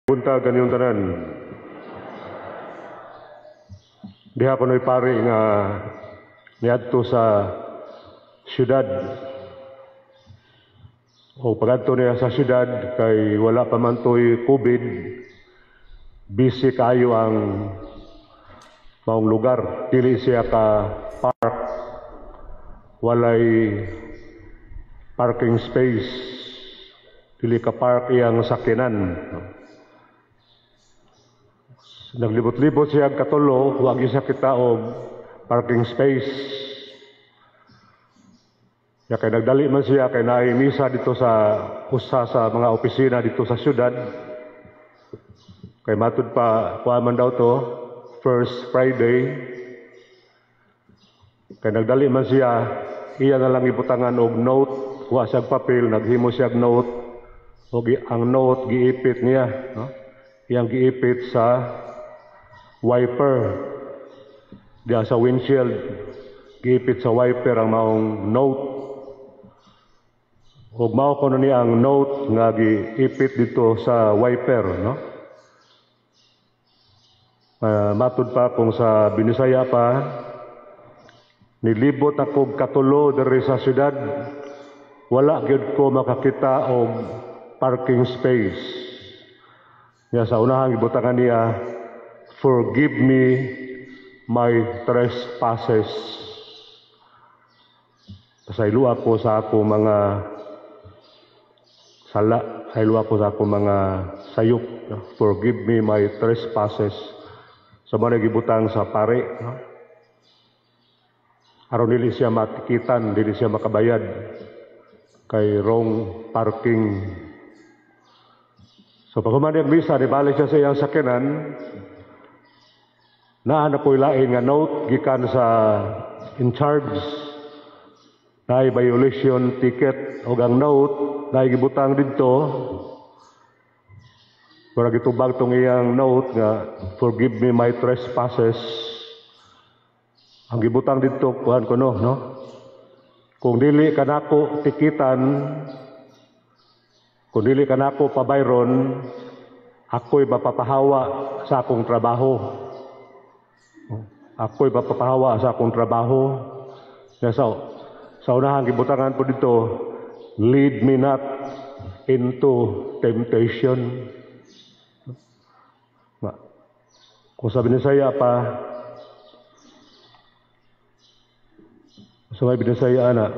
Buntag kaninyong tanan. Diha kuno'y pari nga niadto sa syudad. O pagadto niya sa syudad kay wala pa man to'y COVID, busy kayo ang maong lugar. Dili siya ka park, walay parking space. Dili ka park iyang sakyanan. Naglibot-libot siya katulo, wa gyud siya kita og parking space. Ya kay nagdali man siya kay naay misa dito sa usa sa mga opisina dito sa syudad. Kay matud pa kuha man daw to first Friday. Kay nagdali man siya, iya na lang ibutangan og note, kuha siya papel, naghimo siya og note, og ang note giipit niya, no? Iyang giipit sa wiper diya sa windshield, giipit sa wiper ang maong note, ug mao kuno ni ang note nga giipit dito sa wiper, no? Matud pa kung sa Binisaya pa, "Nilibot ako katulo diri sa syudad, wala gyud ko makakita og parking space." Niya sa unahang gibutangan niya, "Forgive me my trespasses." Pasaylo ako sa ako mga sala, pasaylo ako sa ako mga sayop. "Forgive me my trespasses." So mo gibutang sa pare, no? Aron dili siya matikitan, dili siya makabayad kay wrong parking. So pag human niyang misa, di balik siya sa iyang sakyanan, naa na po'y lain nga note gikan sa in charge, naay violation ticket, ug ang note naay gibutang didto. Para gitubag tong iyang note nga "Forgive me my trespasses." Ang gibutang didto kuan kuno, no? "Kung dili kanako tikitan, kung dili kanako pabayron, ako'y mapapahawa sa akong trabaho. Ako'y mapapahawa sa akong trabaho." Ya, sa unahan gibutangan po dito, "Lead me not into temptation." Kung sa Binisaya pa, sa may Binisaya na,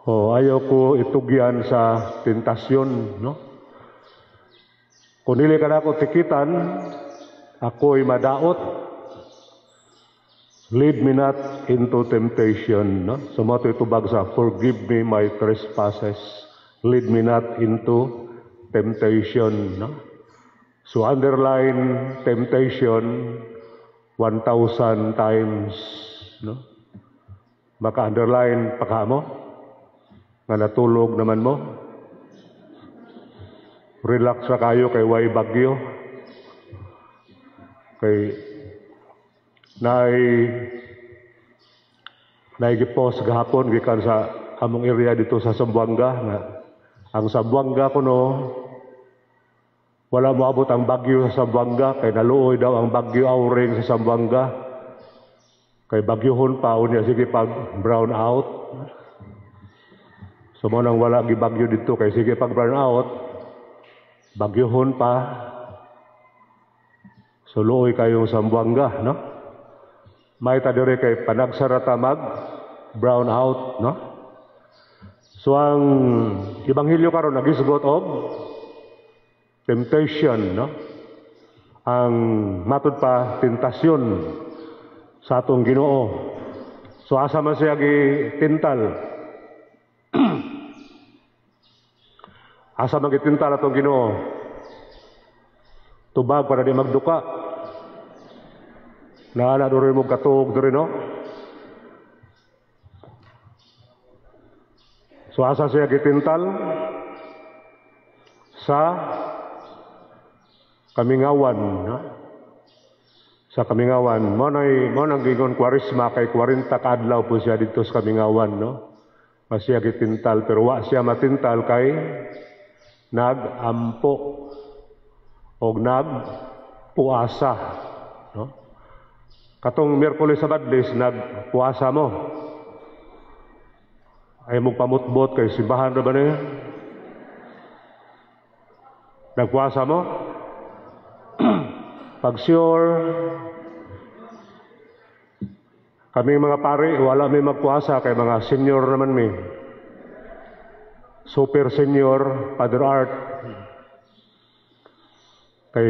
"Oh, ayaw ko itugyan sa tentasyon," no? "Kung dili ka nako tikitan, ako'y madaot. Lead me not into temptation," no? So mo tubag sa "Forgive me my trespasses. Lead me not into temptation," no? So underline temptation 1,000 times, no? Maka-underline pa ka mo? Nga natulog naman mo? Relax ra kayo kay way bagyo. Kay naay gipost gahapon gikan sa among area dito sa Zamboanga nga ang Zamboanga kuno wala moabot ang bagyo sa Zamboanga kay naluoy daw ang Bagyo Auring sa Zamboanga kay bagyohon pa, unya sige pag brown out. So mo nang wala gibagyo dito kay sige pag brown out, bagyohon pa. So luoy kayong Zamboanga, no? May ta diri kay panagsara ta mag brown out, no? So ang ebanghelyo karon nagisgot og temptation, no? Ang matud pa tentasyon sa atong Ginoo. So asa man siya gitintal? Asa man gitintal atong Ginoo? Tubag para di magduka. Naa na diri mo katuog diri, no? So asa siya gitintal? Sa kamingawan, no? Sa kamingawan. Mo nang gingon Kwaresma kay 40 ka adlaw po siya dito sa kamingawan, no? Mas siya gitintal pero wa siya matintal kay Nagampo og nagpuasa, no? Katong Miyerkules sa Badlis, nagpuasa mo? Ay mo pamutbot kay simbahan ra ba niya? Nagpuasa mo? Pag sure, kami mga pari, wala may magpuasa kay mga senior naman mi. Super senior, Father Art. Kay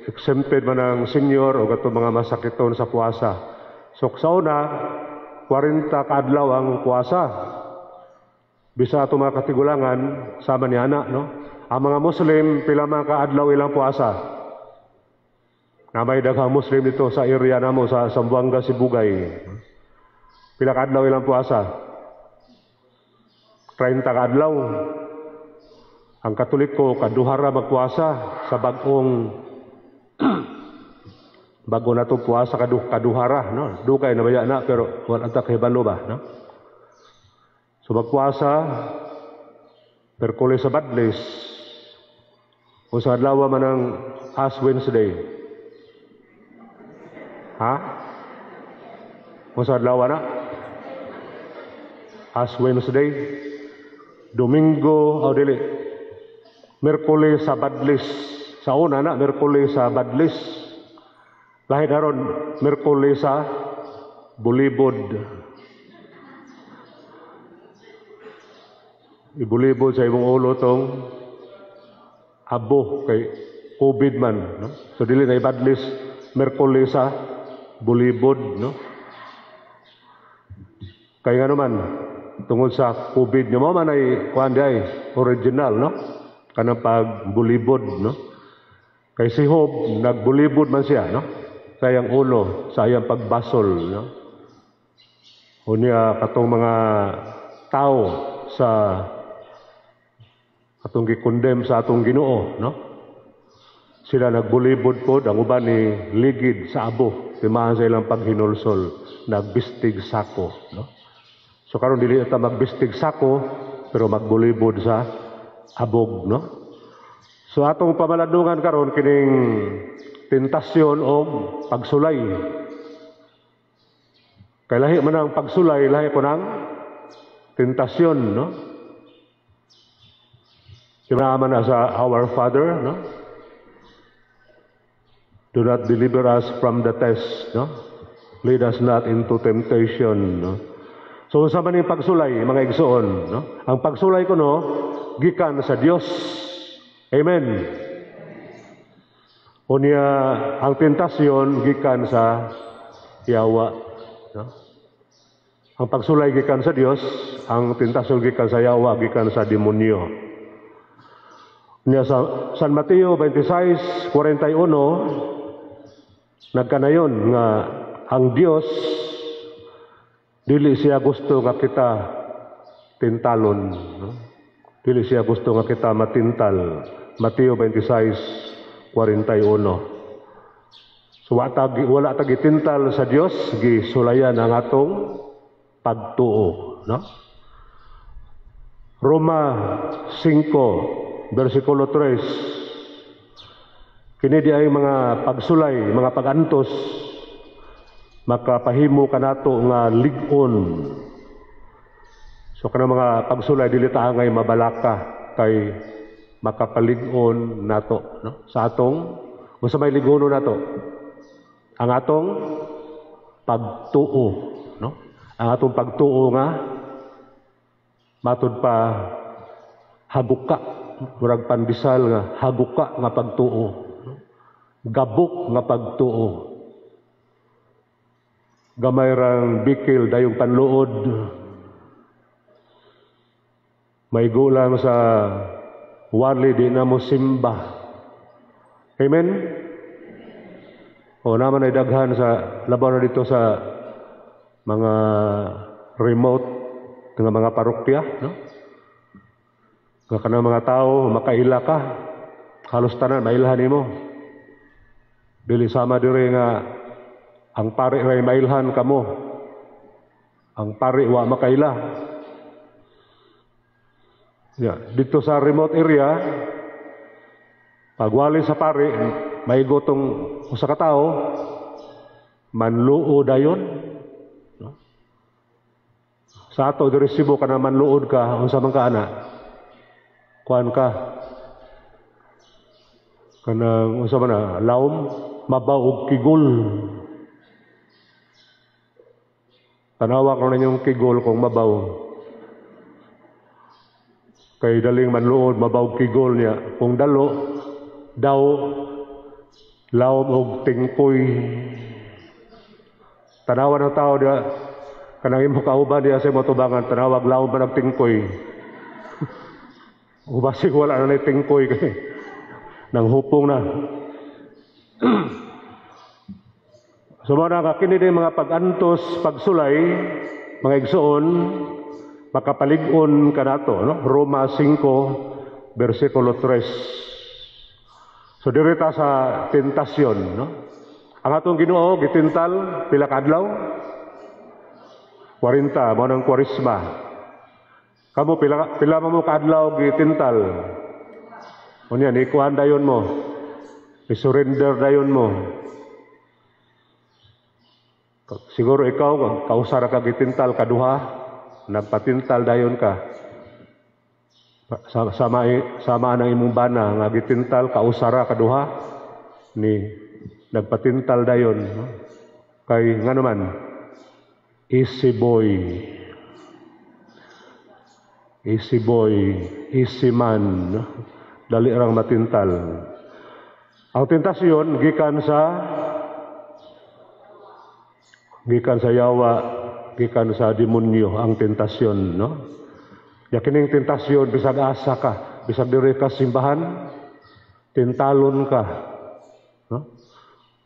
exempted man ang senior o katong mga masakiton sa puasa. So sa una, 40 kaadlaw ang puasa. Bisa ato mga katigulangan, sama ni ana, no? Ang mga Muslim, pila man kaadlaw ilang puasa? Na may daghang Muslim dito sa area namo sa Zamboanga, Sibugay. Pila kaadlaw ilang puasa? 30 kaadlaw. Ang Katoliko, kaduhara magpuasa sa bagong bago na to puasa kaduhara, no? Dugay na baya na, pero wala ta kahibalo ba, no? So magpuasa Miyerkules sa Badlis o sa adlaw man ang Ash Wednesday. Ha? O sa adlaw na? Ash Wednesday, Domingo, o dili. Miyerkules sa Badlis. Sa una na, Miyerkules sa Badlis. Lahi na ron, Miyerkules sa Bulibod. Ibulibod sa imong ulo tong abo kay COVID man, no? So dili na ibadlis, Miyerkules sa Bulibod, no? Kay nga naman, tungod sa COVID nga mo man ay kuan di ay original, no? Kanang pagbulibod, no? Kay si Job, nagbulibod man siya, no? Sa iyang ulo, sa iyang pagbasol, no? Unya katong mga tao sa atong gikondem sa atong Ginoo, no? Sila nagbulibod pod, ang uban ni ligid sa abo, timaan sa ilang paghinulsol, nagbistig sako, no? So karon dili ta magbistig sako, pero magbulibod sa abog, no? So atong pamalandungan karon kining tentasyon o pagsulay. Kay lahi man ang pagsulay, lahi ko ng tentasyon, no? Di ba na sa Our Father, no? Do not deliver us from the test, no? Lead us not into temptation, no? So unsa man yung pagsulay, mga igsoon, no? Ang pagsulay ko, no, gikan sa Dios. Amen. Unya ang tentasyon gikan sa yawa, no? Ang pagsulay gikan sa Dios, ang tentasyon gikan sa yawa, gikan sa demonyo. Unya sa San Mateo 26:41, nagkanayon nga ang Dios dili siya gusto nga kita tintalon, no? Dili siya gusto nga kita matintal. Mateo 26:41. So wala ta gitintal sa Dios, gisulayan ang atong pagtuo, no? Roma 5 versikulo 3. Kini di ay mga pagsulay, mga pagantos, makapahimo kanato nga lig-on. So kanang mga pagsulay dili ta angay mabalaka kay makapalig-on nato, no? Sa atong unsa may ligono nato? Ang atong pagtuo, no? Ang atong pagtuo nga matud pa haguka, murag pandesal nga haguka nga pagtuo, no? Gabok nga pagtuo. Gamay rang bikil dayong panluod. May gulang sa wali di na mo simba. Amen? O naman ay daghan sa labaw na dito sa mga remote nga mga parokya, no? Nga kanang mga tao makaila ka, halos tanan mailhan nimo. Dili sama diri nga ang pari ray mailhan kamo. Ang pari wa makaila. Yeah, dito sa remote area, Pagwali sa pari, maigo tong usa ka tawo, manluo dayon. No? Sa ato diri Cebu, kana manluod ka, unsa man ka ana? Kuan ka. Kanang unsa man na, lawom, mabaw og kigol. Tanawa ko ninyong kigol kung mabaw. Kay daling manluod, mabaw kigol niya. Kung dalo, daw, lawom og tingkoy. Tanawa ng tao diya, kanang imo kauban diya sa imo tubangan, tanawag lawom pa nagtingkoy. O basig wala na tingkoy kay nang hupong na. So mao na ka kini mga pag-antos, pagsulay, mga igsoon, makapalig-on kanato, no? Roma 5 versikulo 3. So diri ta sa tentasyon, no? Ang atong Ginoo gitintal pila ka adlaw? 40, mao nang Kwaresma. Kamo pila pila mo ka adlaw gitintal? Unya ni kuan dayon mo. I-surrender dayon mo. Siguro ikaw, kausa ra ka gitintal kaduha, nagpatintal dayon ka. Sama sama ang imong bana nga gitintal kausa ra kaduha ni nagpatintal dayon, no? Kay ngano man, easy boy. Easy boy, easy man, no? Dali rang matintal. Ang tentasyon gikan sa yawa, gikan sa demonyo ang tentasyon, no? Ya kining tentasyon bisag asa ka, bisag diri ka simbahan, tintalon ka, no?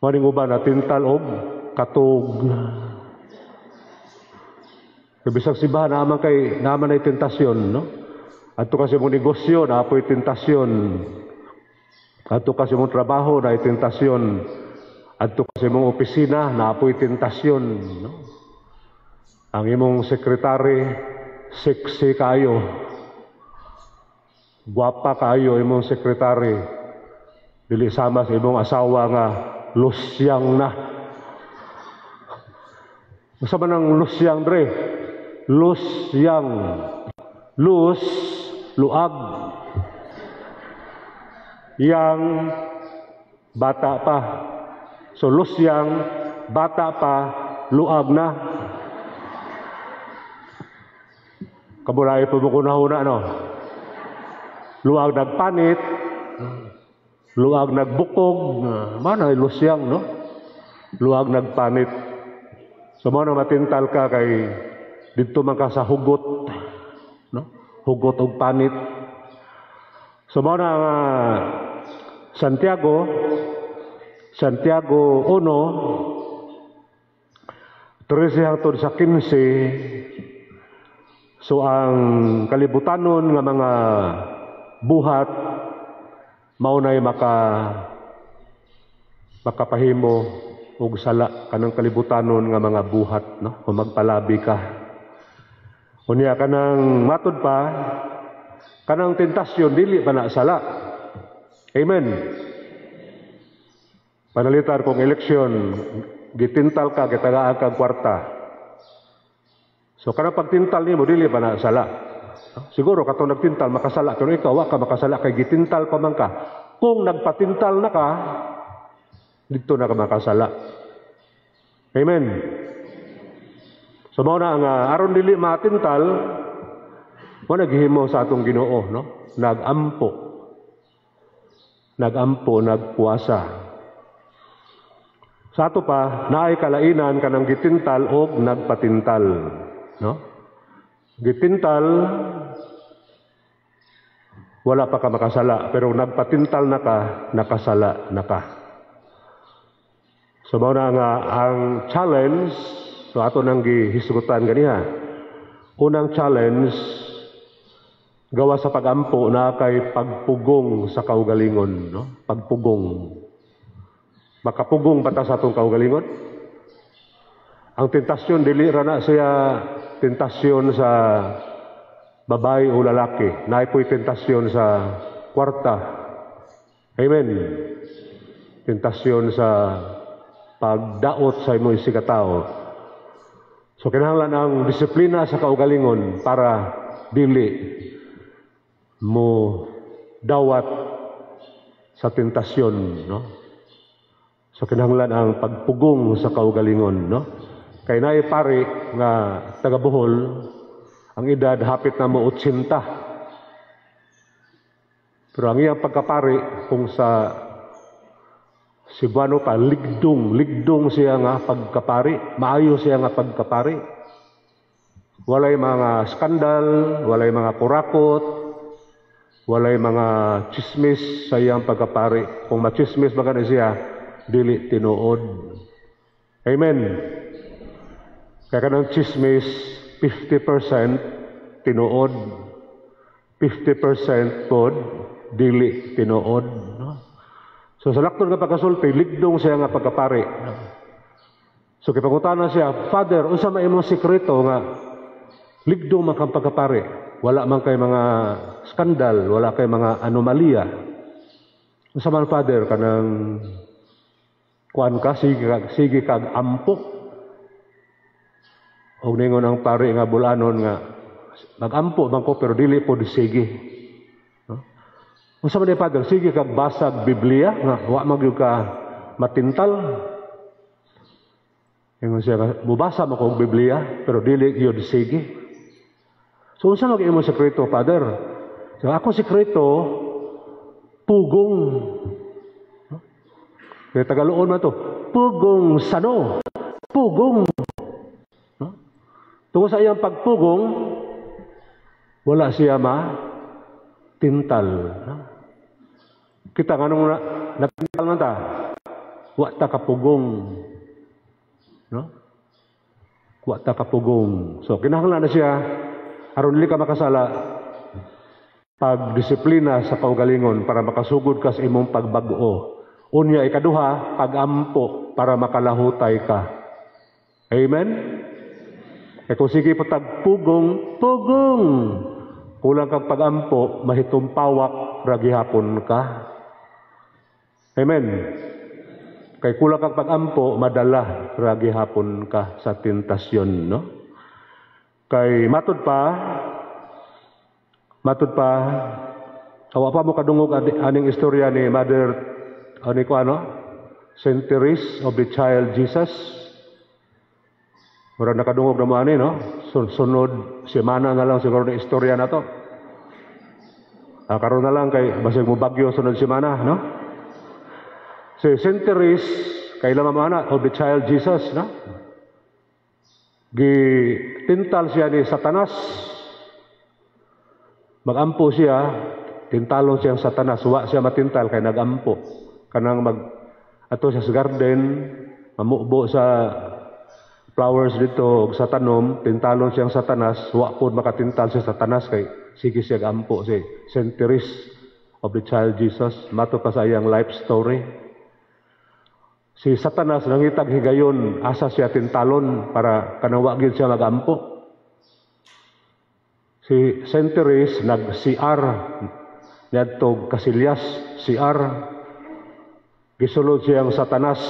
Maning uban na tintal og katog. Bisag simbahan naman kay naman ay tentasyon, no? Adto kasi mong negosyo na apoy tentasyon. Adto kasi mong trabaho na tentasyon. Adto kasi mong opisina na apoy tentasyon, no? Ang imong sekretary sexy kayo. Gwapa kayo imong sekretary. Dili sama sa imong asawa nga lusyang na. Unsa man ang lusyang dre? Lusyang. Lus, luag. Yang bata pa. So lusyang, bata pa, luag na. Kabulay po mo kunahuna, no? Luag nagpanit, luag nagbukog, mana lusyang, no? Luag nagpanit. So mo na matintal ka kay didto man ka sa hugot, no? Hugot og panit. So mo na Santiago 1, 13 hangtod sa 15. So ang kalibutanon nga mga buhat mao nay makapahimo og sala, kanang kalibutanon nga mga buhat, no? Kung magpalabi ka. Unya kanang matud pa, kanang tentasyon dili pa na sala. Amen. Panalitar kung eleksyon, gitintal ka, gitagaan kag kwarta. So kanang pagtintal nimo dili pa na sala. Siguro katong nagtintal makasala, pero ikaw wa ka makasala kay gitintal pa man ka. Kung nagpatintal na ka, didto na ka makasala. Amen. So mao na ang aron dili matintal, mo naghimo sa atong Ginoo, no? Nagampo. Nagampo, nagpuasa. Sa ato pa, naay kalainan kanang gitintal og nagpatintal, no? Gitintal, wala pa ka makasala, pero nagpatintal na ka, nakasala na ka. So mao na nga ang challenge, so ato nang gihisgutan ganiha. Unang challenge, gawa sa pagampo na kay pagpugong sa kaugalingon, no? Pagpugong. Makapugong ba ta sa atong kaugalingon? Ang tentasyon dili ra na siya tentasyon sa babae o lalaki. Naay po'y tentasyon sa kwarta. Amen. Tentasyon sa pagdaot sa imong isigkatawo. So kinahanglan ang disiplina sa kaugalingon para dili mo dawat sa tentasyon, no? So kinahanglan ang pagpugong sa kaugalingon, no? Kay naay pari nga taga Bohol, ang edad hapit na mo 80. Pero ang iyang pagkapari, kung sa Cebuano pa, ligdong, ligdong siya nga pagkapari, maayo siya nga pagkapari. Walay mga skandal, walay mga kurakot, walay mga chismis sa iyang pagkapari. Kung machismis ba gani siya, dili tinuod. Amen. Kaya kanang chismis, 50% tinuod, 50% pod dili tinuod. No? So sa laktod nga pagkasulti, ligdong siya nga pagkapari. So gipangutana siya, "Father, unsa man imong sekreto nga ligdong man kang pagkapari? Wala man kay mga skandal, wala kay mga anomalya. Unsa man, Father, kanang kuan ka, sige kag ampo?" Og ningon ang pari nga bulanon nga, "Magampo man ko pero dili pod sige." No? "Unsa man di, Father, sige kag basag Biblia nga wa man gyud ka matintal?" Ingon siya, "Mubasa man ko og Biblia pero dili gyud sige." "So unsa man imong sekreto, Father?" "So ako sekreto, pugong." No? Kaya Tagaloon man to, pugong sano, pugong. No? Tungod sa iyang pagpugong, wala siya ma tintal. No? Kita nganong na, natintal man ta? Wa ta kapugong. No? Wa ta kapugong. So kinahanglan na siya aron dili ka makasala, pagdisiplina sa kaugalingon para makasugod ka sa imong pagbag-o. Unya ikaduha, pagampo para makalahutay ka. Amen? Kaya kung sige po tagpugong, pugong. Kulang kang pagampo, mahitumpawak, ra gihapon ka. Amen? Kay kulang kang pagampo, madala, ra gihapon ka sa tentasyon, no? Kay matud pa, awa pa mo kadungog aning istorya ni Mother, ani ko ano, Saint Therese of the Child Jesus. Mura nakadungog na mo ani, no? Sunod semana na lang siguro na istorya na to. Ah, karon na lang kay basig mo bagyo sunod semana, no? Si Saint Therese, kailan mamana of the Child Jesus, no? Gitintal siya ni Satanas. Magampo siya, tintalon siya ang Satanas, wa siya matintal kay nagampo. Kanang mag ato siya sa garden, mamubo sa flowers dito og sa tanom, tintalon siyang Satanas, wa pod makatintal si Satanas kay sige siya gampo si Saint Therese of the Child Jesus, mato pa sa iyang life story. Si Satanas nangitag higayon asa siya tintalon para kanang wa gyud siya magampo. Si Saint Therese nag-CR niadto Kasilyas, CR. Gisulod siyang Satanas.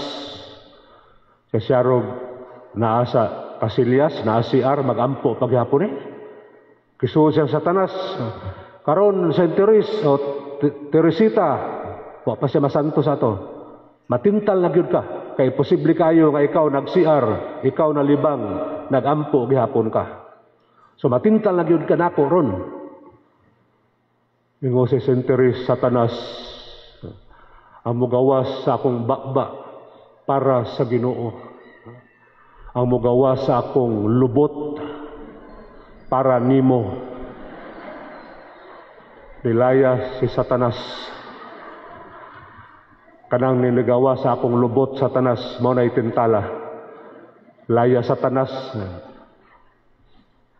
Sa siyarog naa sa Kasilyas, naa CR, magampo paghapon eh. Gisulod siyang Satanas. "Karon, Saint Therese o Teresita," wa pa siya masanto sa ato. "Matintal na gyud ka kay posible kayo nga ikaw nag-CR, ikaw nalibang, nagampo gihapon ka. So matintal na gyud ka nako ron." Ingon si Saint Therese, "Satanas, ang mugawas sa akong baba para sa Ginoo. Ang mugawas sa akong lubot para nimo." Nilaya si Satanas. "Kanang niligawa sa akong lubot, Satanas, mao na itintala." Laya Satanas.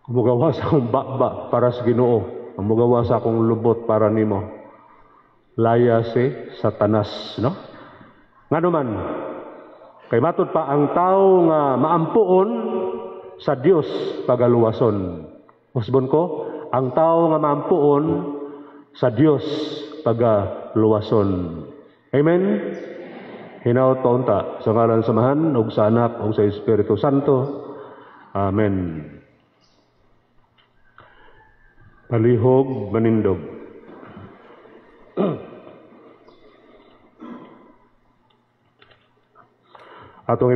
"Ang mugawa sa akong baba para sa Ginoo. Ang mugawa sa akong lubot para nimo." Laya si Satanas, no? Ngano man, kay matud pa ang tao nga maampuon sa Dios pagaluwason. Usbon ko, ang tao nga maampuon sa Dios Taga-luwason. Amen. Hinaot paunta sa ngalan sa Amahan ug sa Anak ug sa Espiritu Santo. Amen. Palihog manindog. Atong